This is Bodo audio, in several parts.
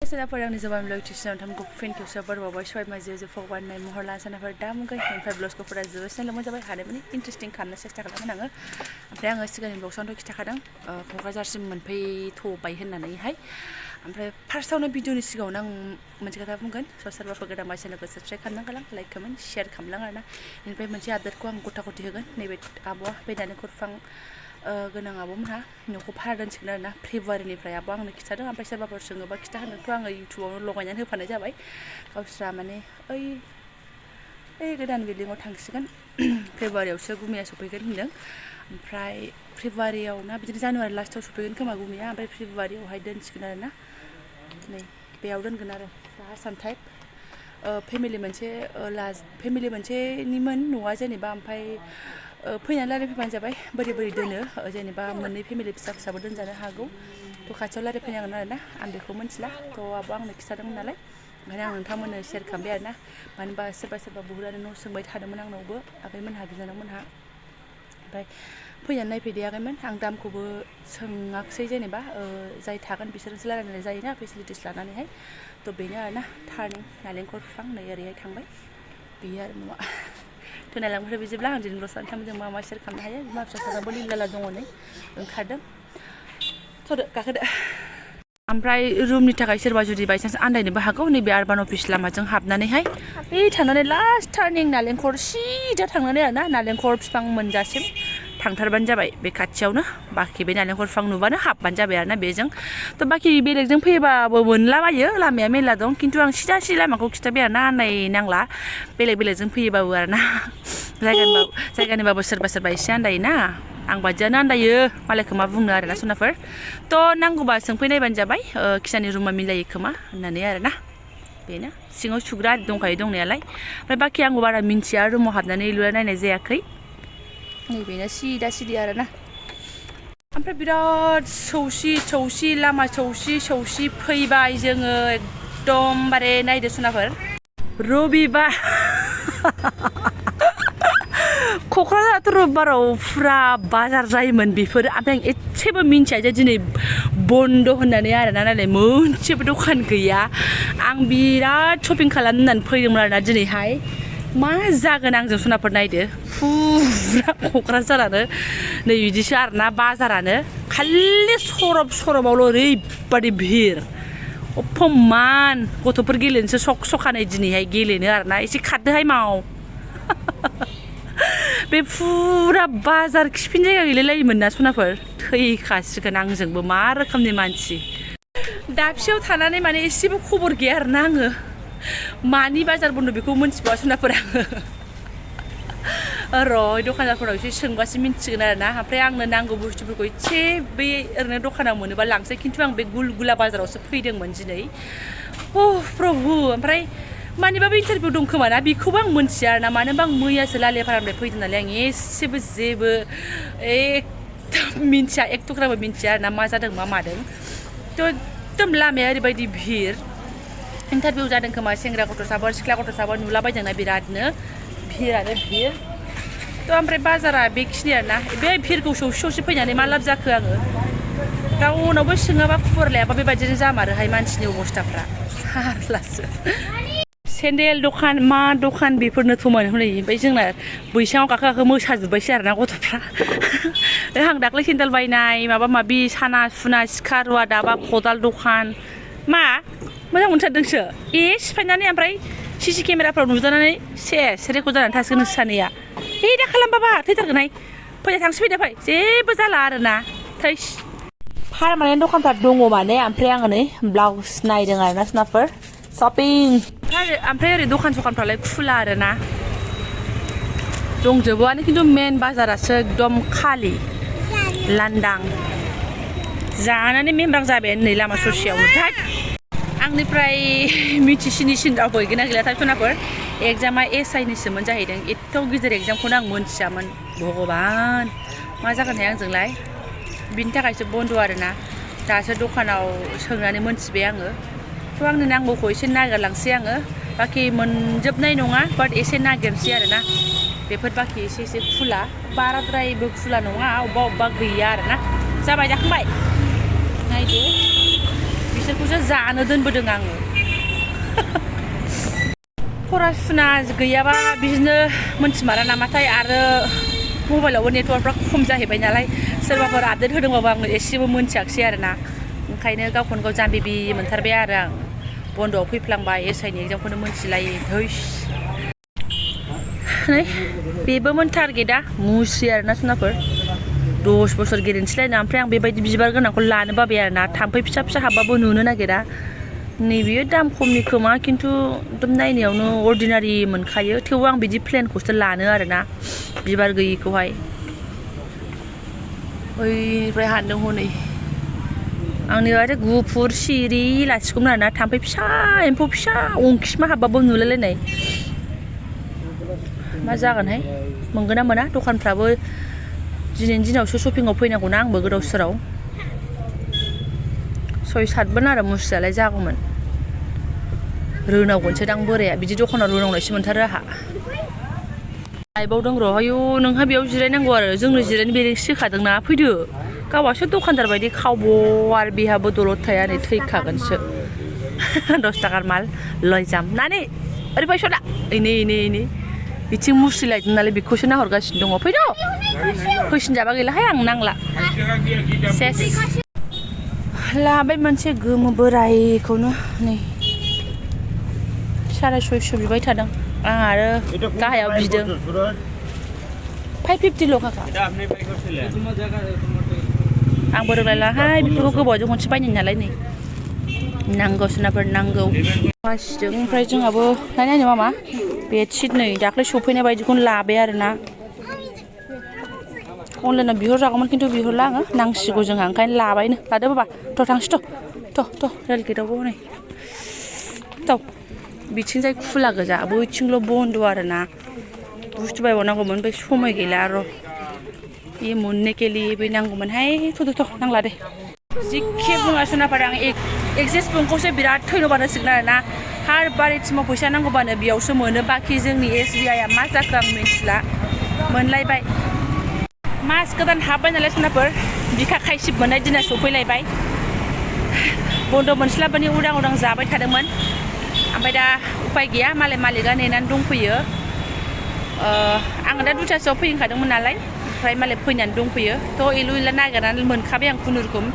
Sanaपर आंनि Jobanivlog टिउसनाव नोंथांमोनखौ फिन खेबसेबाव बरायबावबाय सबाय माजे फगवान नाय महर लाना सानाफोर दा मुगाय ओमफ्राय ब्लग्सफोरा जोबोद मोजां जाबाय हानायमानि इन्टारेस्टिं खालामनो सेस्था खालामगोन आङो ओमफ्राय आङो सिगांनि ब्लग्सआवथ' खिथाखादों क'क्राझारसिम मोनफैथ'बाय होननानैहाय ओमफ्राय फार्स्टआवनो भिडिअनि सिगाङावनो आं मोनसे खोथा बुंगोन सोरबाफोर गोदान चेनेलखौ साबस्क्राइब खालामनांगोन लाइक कमेन्ट शेयार खालामलां आरोना बेनिफ्राय मोनसे आपडेटखौ आं गथा गथि होगोन नैबे आब'आ बे नालेंखर गोनां आब'मोनहा न'खौ भारा दोनसिगोन आरोना फेब्रुवारिनिफ्राय आब'आ आंनो खिथादों ओमफ्राय सोरबाफोर सोङोबा खिथा होनोथ' आङो इउटुबावनो लगायनानै होफानाय जाबाय गावस्रा माने ओइ गोदान बिल्डिंआव थांसिगोन फेब्रुवारियावसो गुमैया सफैगोन होनदों ओमफ्राय फेब्रुवारियाव ना बिदिनो जानुवारि लास्टआव सफैगोन खोमा गुमैया ओमफ्राय फेब्रुवारियावहाय दोनसिगोन आरोना नै बेयाव दोनगोन आरो आसाम टाइप फेमिलि मोनसेनिमोन न'आ जेनेबा ओमफ्राय फैनानै रायज्लायफैबानो जाबाय बोरै बोरै दोनो जेनेबा मोननै फेमिलि फिसा फिसाबो दोनजानो हागौ थ' खाथियाव रायज्लायफैनांगोन आरोना आं बेखौ मिथिला थ' आब'आ आंनो खिथादोंमोन नालाय ओंखायनो आं नोंथांमोननो शेयार खालामबाय आरोना मानो होनबा सोरबा बहुदानो न' सोंबाय थादोंमोन आंनावबो आगैमोनहा बिनानावमोनहा ओमफ्राय फैनानै नायफैदियाखैमोन आं दामखौबो सोङाखसै जेनेबा जाय थागोन बिसोरसो रायज्लायनाय जायोना फेसिलिटिस लानानैहाय थ' बेनो आरोना टार्निं नालेंखर बिफां नै ओरैहाय थांबाय बेयो आरो न'आ नालेंखर बिदिब्ला आं दिनै ब्लग्सआव नोंथांमोनजों मा मा शेयार खालामनो हायो बिमा फिसा साथामबो लिलाला दङ नै ओंखारदों थ'दो गाखोदो ओमफ्राय रुमनि थाखाय सोरबा जुदि बायसान्स आन्दायनोबो हागौ नैबे आरबान अफिस लामाजों हाबनानैहाय बे थांनानै लास्ट टार्निं नालेंखर सिदा थांनानै आरोना नालेंखर बिफां मोनजासिम थांथारबानो जाबाय बे खाथियावनो बाखि बे नालेंखर बिफां नुबानो हाबबानो जाबाय आरोना बेजों थ' बाखि बेलेगजों फैयोबाबो मोनलाबायो लामाया मेरला दं खिन्थु आं सिदा लामाखौ खिथाबाय आरोना आन्दायनांला बेलेगजों फैयोबाबो आरोना जायगानिबाबो सोरबा एसे आन्दायोना आं बादियानो आन्दायो मालायखौ मा बुंनो आरोना सनाफोर थ' नांगौबा सोंफैनायबानो जाबाय खिसानि रुमा मिलायो खोमा होननानै आरोना बेनो सिङाव सुग्रा दंखायो दंनायालाय ओमफ्राय बाखि आंबो बारा मिन्थिया रुमाव हाबनानै लुना नायनाय जायाखै नैबेनो सिदा आरोना ओमफ्राय बिराद सौसि लामा सौसि फैबाय जोङो एकदमबारे नायदो सनाफोर रबिबार क'क्राझाराथ' रबिबाराव फुरा बाजार जायोमोन बेफोर ओमफ्राय आं एसेबो मिन्थिया जे दिनै बन्द' होननानै आरोना नालाय मोनसेबो दखान गैया आं बिराद शपिं खालामनो होननानै फैदोंमोन आरोना दिनैहाय मा जागोन आंजों सनाफोर नायदो फुरा क'क्राझारानो नै बिदिसो आरोना बाजारानो खालि सरबावल' ओरैबादि भिर अफमान गथ'फोर गेलेनोसो सखानाय दिनैहाय गेलेनो आरोना एसे खारदोहाय माव बे फुरा बाजार खिफिन जायगा गैलायलायोमोन ना सनाफोर थैखासिगोन आंजोंबो मा रोखोमनि मानसि दाबसेयाव थानानै माने एसेबो खबर गैया आरोना आङो मानि बाजार बन्द बेखौ मिन्थिबावा सनाफोर आङो र' दखानदारफोराव एसे सोंबासो मिन्थिगोन आरोना ओमफ्राय आंनो नांगौ बुस्थुफोरखौ एसे बे ओरैनो दखानाव मोनोबा लांसै खिन्थु आं बे गुला बाजारावसो फैदोंमोन दिनै प्रभु ओमफ्राय मानिबाबो इन्टारभिउ दं खोमा ना बेखौबो आं मिन्थिया आरोना मानो होनबा आं मैयासो लालियाफारानिफ्राय फैदों नालाय आं एसेबो जेबो एकदम मिन्थिया एकथ'ग्राबो मिन्थिया आरोना मा जादों मा मादों थ' एकदम लामाया ओरैबायदि भिर इन्टारभिउ जादों खोमा सेंग्रा गथ'साफोर सिख्ला गथ'साफोर नुलाबायदोंना बिरादनो भिरानो भिर थ' ओमफ्राय बाजारा बेखिनि आरोना बे भिरखौ सौसि फैनानै मा लाब जाखो आङो रावनावबो सोङाबा खबर लायाबा बेबायदिनो जामारोहाय मानसिनि अबस्थाफ्रा हारलासो सेन्देल दखान मा दखान बेफोरनोथ'मोन हनै ओमफ्राय जोंना बैसाङाव गाखो मोसाजोब्बायसो आरोना गथ'फ्रा आं दाख्लै सेन्देल बायनाय माबा माबि साना सुना सिखा रुवा दाबा खदाल दखान मा मोजां मोनथारदोंसो सिफायनानै ओमफ्राय सिसि केमेराफ्राव नुजानानै सेस रेकर्ड जानानै थासिगोन नोंसोर सानैया दा खालामबाबा थैथारगोनहाय फैदा थांसै फैदा फै जेबो जाला आरोना थैस पारमानेन्ट दखानफ्रा दङ माने ओमफ्राय आङो नै ब्लाउस नायदों आरोना सनाफोर शपिं ओमफ्राय ओरै दखानफ्रालाय खुला आरोना दंजोबोआनो खिन्थु मेन बाजारासो एकदम खालि लांदां जानानै मेंब्रां जाबाय नै लामा ससेयावनो आंनिफ्राय मिथिसिनिसिन रावबो गैगोना गैलाथाय सनाफोर एग्जामा SI-निसोमोन जाहैदों एथ' गिदिर एग्जामखौनो आं मोनथियामोन भगबान मा जागोनहाय आंजोंलाय बिनि थाखायसो बन्द' आरोना दासो दखानाव सोंनानै मोनथिबाय आङो थ' आंनो नांगौखौ एसे नागिरलांसै आङो बाखि मोनजोबनाय नङा बाट एसे नागिरनोसै आरोना बेफोर बाखि एसे खुला बाराद्रायबो खुला नङा अबेबा गैया आरोना जाबाय जाखांबाय नायदो बिसोरखौसो जानो दोनबोदों आङो फरासुना गैयाबा बिदिनो मोनथिमारा नामाथाय आरो मबाइलावबो नेटवर्कफ्रा खम जाहैबाय नालाय सोरबाफोर आपडेट होदोंबाबो आङो एसेबो मोनथियाखिसै आरोना ओंखायनो गावखौनो गाव जाम्बि मोनथारबाय आरो आं बन्द'आव फैफ्लांबाय एसआइनि एग्जामखौनो मोनथिलायै हैस नै बेबोमोन टारगेटआ मुस्रि आरोना सुनाफोर 10 बोसोर गेरेन्थिलायनो ओमफ्राय आं बेबायदि बिबार गोनांखौ लानो बाबाय आरोना थाम्फै फिसा फिसा हाबबाबो नुनो नागिरा नैबेयो दाम खमनि खोमा खिन्थु एकदम नायनायावनो अर्डिनारि मोनखायो थेवबो आं बिदि प्लेनखौसो लानो आरोना बिबार गैयिखौहाय ओइनिफ्राय हानदों हनै आंनि आरो गुफुर सिरि लासिगौमोन आरोना थाम्फै फिसा एम्फौ फिसा अंखिमा हाबबाबो नुलायलायनाय मा जागोनहाय मोनगोन ना मोना दखानफ्राबो दिनैनि दिनावसो शपिंआव फैनांगौना आंबो गोदाव सोराव 6-7 आरो मुस्रियालाय जागौमोन रोनावगोनसो दां बोराया बिदि दखानाव रोनावनायसो मोनथारो आहा लायबावदों र' आयु नोंहा बेयाव जिरायनांगौ आरो जोंनो जिरायनो बेरेंसि होखादोंना फैदो गावहासो दखानदार बायदि खावब आरो बेहाबो दलद थाया नै थैखागोनसो 10 थाखार माल लयजाम नानि ओरैबाय सदा इनै बिथिं मुस्रि लायदों नालाय बेखौसो नाहरगासिनो दङ फैद' फैसिनजाबा गैलाहाय आं नांला सेस लाबाय मोनसे गोमो बोरायखौनो नै 650 बिबाय थादों आं आरो गाहायाव बिदों 550 ल' काका आंबो रोंलायलाहाय बेफोरखौ गोबावजों खनसे बायनाय नालाय नै नांगौ सोनाफोर नांगौ बासिदों ओमफ्राय जोंहाबो नायनायनो मामा बेडशिट नै दाख्लै सफैनाय बायदिखौनो लाबाय आरोना अनलाइनाव बिहरजागौमोन खिन्थु बिहरला आङो नांसिगौ जोंहा ओंखायनो लाबायनो लादो बाबा थ' थांसै थ' रेल गेटआवबो हनै थ' बिथिंजाय खुला गोजा बैथिंल' बन्द' आरोना बुस्थु बायबावनांगौमोन ओमफ्राय समय गैला र' बे मोननै केलि बे नांगौमोनहाय थ' नांला दे जिखे बुङा सोनाफार आं एक्सिस बेंकखौसो बिराद थैनोबानो सिगोन आरोना हार बारिथिमाव फैसा नांगौबानो बेयावसो मोनो बाखि जोंनि SBI आ मा जाखो आं मिथिला मोनलायबाय मास गोदान हाबबाय नालाय सोनाफोर बिखा खायसिब मोननाय दिना सफैलायबाय बन्द' मोनस्लाबनानै उदां जाबाय थादोंमोन ओमफ्राय दा उपाय गैया मालिकआ नेनानै दंफैयो आङो दा 2टासोआव फैखादोंमोन नालाय ओमफ्राय मालिक फैनानै दंफैयो थ' एलु एला नागिरनानै मोनखाबाय आं खुनुरुखुम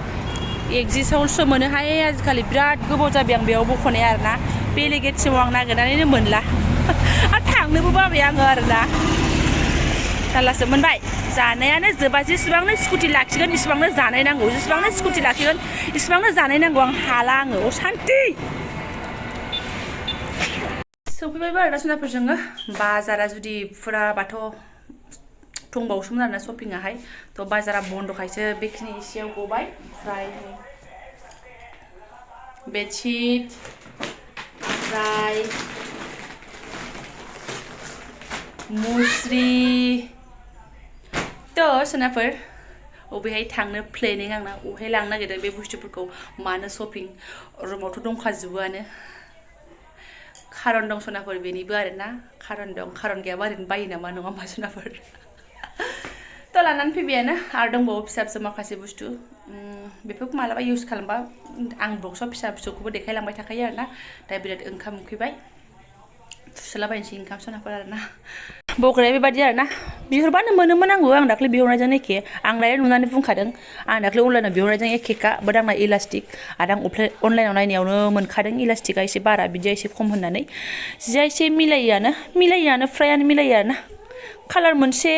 एक्सिसावसो मोनोहाय आजिखालि बिराद गोबाव जाबाय आं बेयाव बख'नाय आरोना बेलेगेटसिमाव आं नागिरनानैनो मोनला आरो थांनोबो बाबाय आङो आरोना जारलासो मोनबाय जानायानो जोबा जेसेबांनो स्कुटि लाखिगोन इसेबांनो जानाय नांगौ जेसेबांनो स्कुटि लाखिगोन इसेबांनो जानाय नांगौ आं हाला आङो असान्ति सफैबायबो आरोना सोनाफोर जोङो बाजारा जुदि फुराबाथ' दंबावोसोमोन आरोना शपिंआहाय थ' बाजारा बन्द'खायसो बेखिनि एसेयाव गबाय ओमफ्राय बेडशिट ओमफ्राय मुस्रि थ' सोनाफोर अबेहाय थांनो प्लेनिं आंना अबेहाय लांनो नागिरदों बे बुस्थुफोरखौ मानो शपिं रुमावथ' दंखाजोबोआनो खारन दं सोनाफोर बेनिबो आरोना खारन दं खारन गैयाबा ओरैनो बायो नामा नङा होमबा सोनाफोर थ' लानानै फैबायानो आरो दंबावो फिसा माखासे बुस्थु बेफोरखौ मालाबा इउज खालामबा आं बक्सआव फिसा फिसौखौबो देखायलांबाय थाखायो आरोना दा बिराद ओंखाम उखैबाय थुसोलाबायनोसै ओंखाम सोनाफोर आरोना बग्राया बेबायदि आरोना बिहरबानो मोनोमोन आं दाख्लै बिहरनायजों एखे आं दायो नुनानै बुंखादों आं दाख्लै अनलाइनाव बिहरनायजों एखेखा बाट आंना इलास्टिक आरो आं अनलाइनाव नायनायावनो मोनखादों इलास्टिकआ एसे बारा बिदिया एसे खम होननानै जिया एसे मिलायोआनो फ्रायानो मिलायो आरोना कालार मोनसे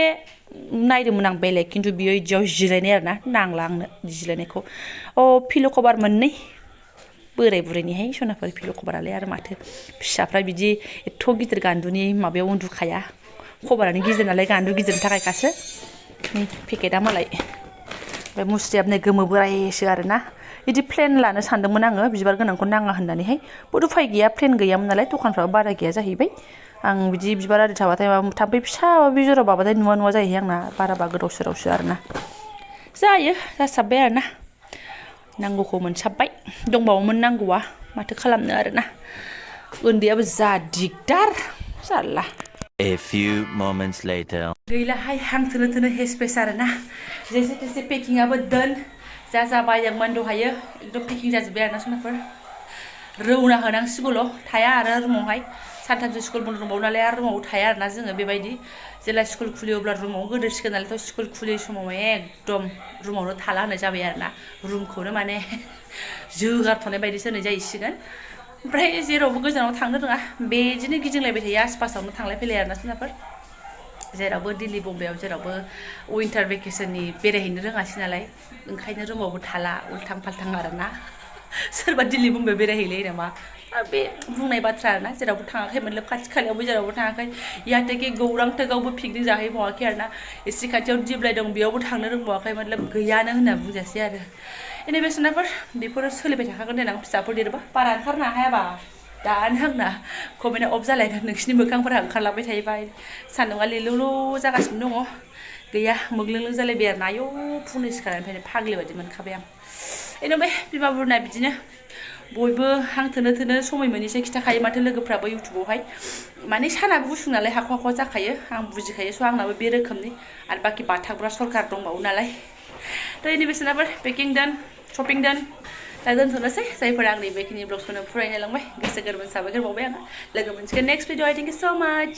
नायदोंमोन आं बेलेग खिन्थु बियो इदियाव जिलायनाय आरोना नांला आंनो जिलायनायखौ पिल' कभार मोननै बोराय बुरैनिहाय सनाफोर पिल' कभारालाय आरो माथो फिसाफ्रा बिदि एथ' गिदिर गान्दुनि माबायाव उन्दुखाया खबरानो गिदिर नालाय गान्दु गिदिरनि थाखायखासो नै पेकेटआ मालाय ओमफ्राय मुस्रियाबो नै गोमो बोरायसो आरोना बिदि प्लेन लानो सानदोंमोन आङो बिबार गोनांखौ नाङा होननानैहाय बट उफाय गैया प्लेन गैयामोन नालाय दखानफ्राबो बारा गैया जाहैबाय आं बिदि बिबार आरि थाबाथाय थाम्फै फिसा बिजराव बाबाथाय नुवा जाहैयो आंना बाराबा गोदाव सोरावसो आरोना जायो जासाबबाय आरोना नांगौखौ मोनसाबबाय दंबावोमोन नांगौआ माथो खालामनो आरोना उन्दैयाबो जा दिगदार जारला A few moments later गैलाहाय हां थोनो हेसपेस आरोना जैसे तैसे पेकिंआबो डन जाबाय जोंमोन दहायो एकदम पेकिं जाजोब्बाय आरोना सनाफोर रौना होनांसिगौल' थाया आरो रुमावहाय सानथामसो स्कुल बन्द दंबावो नालाय आरो रुमाव थाया आरोना जोङो बेबायदि जेला स्कुल खुलियो अब्ला रुमाव गोदोसिगोन नालायथ' स्कुल खुलियै समाव एकदम रुमावनो थाला होनाय जाबाय आरोना रुमखौनो माने जोगारथ'नाय बायदिसो होनाय जाहैसिगोन ओमफ्राय जेरावबो गोजानाव थांनो रोङा बेदिनो गिदिंलायबाय थायो आसपासावनो थांलाय फैलाय आरोना सोनाफोर जेरावबो दिल्ली बम्बाइआव जेरावबो उइन्टार भेकेसननि बेरायहैनो रोङासै नालाय ओंखायनो रुमावबो थाला उल्थां फाल्थां आरोना सोरबा दिल्ली बम्बाइआव बेरायहैलायो नामा बे बुंनाय बाथ्रा आरोना जेरावबो थाङाखै मतलब खाथि खालायावबो जेरावबो थाङाखै यातेके गौरां टोकआवबो पिकनिक जाहैबावाखै आरोना एसे खाथियाव दिप्लाय दं बेयावबो थांनो रोंबावाखै मतलब गैयानो होनना बुंजासै आरो एनिवे सोनाफोर बेफोरो सोलिबाय थाखागोन देनां फिसाफोर देरबा बारा ओंखारनो हायाबा दानो आंना कमेन्टआ अफ जालायगोन नोंसिनि मोखांफोरा ओंखारलांबाय थायोबा सान्दुंआ लिलुलु जागासिनो दङ गैया मोग्लोंलों जालायबाय आरोना आयौ फुंनि सिखारनायनिफ्रायनो फाग्लि बायदि मोनखाबाय आं एनिवे बिमा बुरना बिदिनो बयबो हां थोनो समय मोनैसो खिथाखायो माथो लोगोफ्राबो इउटुबावहाय माने सानाबो गुसुं नालाय हाखवा जाखायो आं बुजिखायो स' आंनाबो बे रोखोमनि आरो बाखि बाथाग्रा सरखार दंबावो नालाय थ' एनिवे सोनाफोर पेकिं दान शपिं दान दा दोनथ'नोसै जायफोरा आंनि बेखिनि ब्लग्सखौनो फरायनो लांबाय गोसो गोरबोनि साबायखर बावबाय आङो लोगो मोनसिगोन next video I thank you सो माच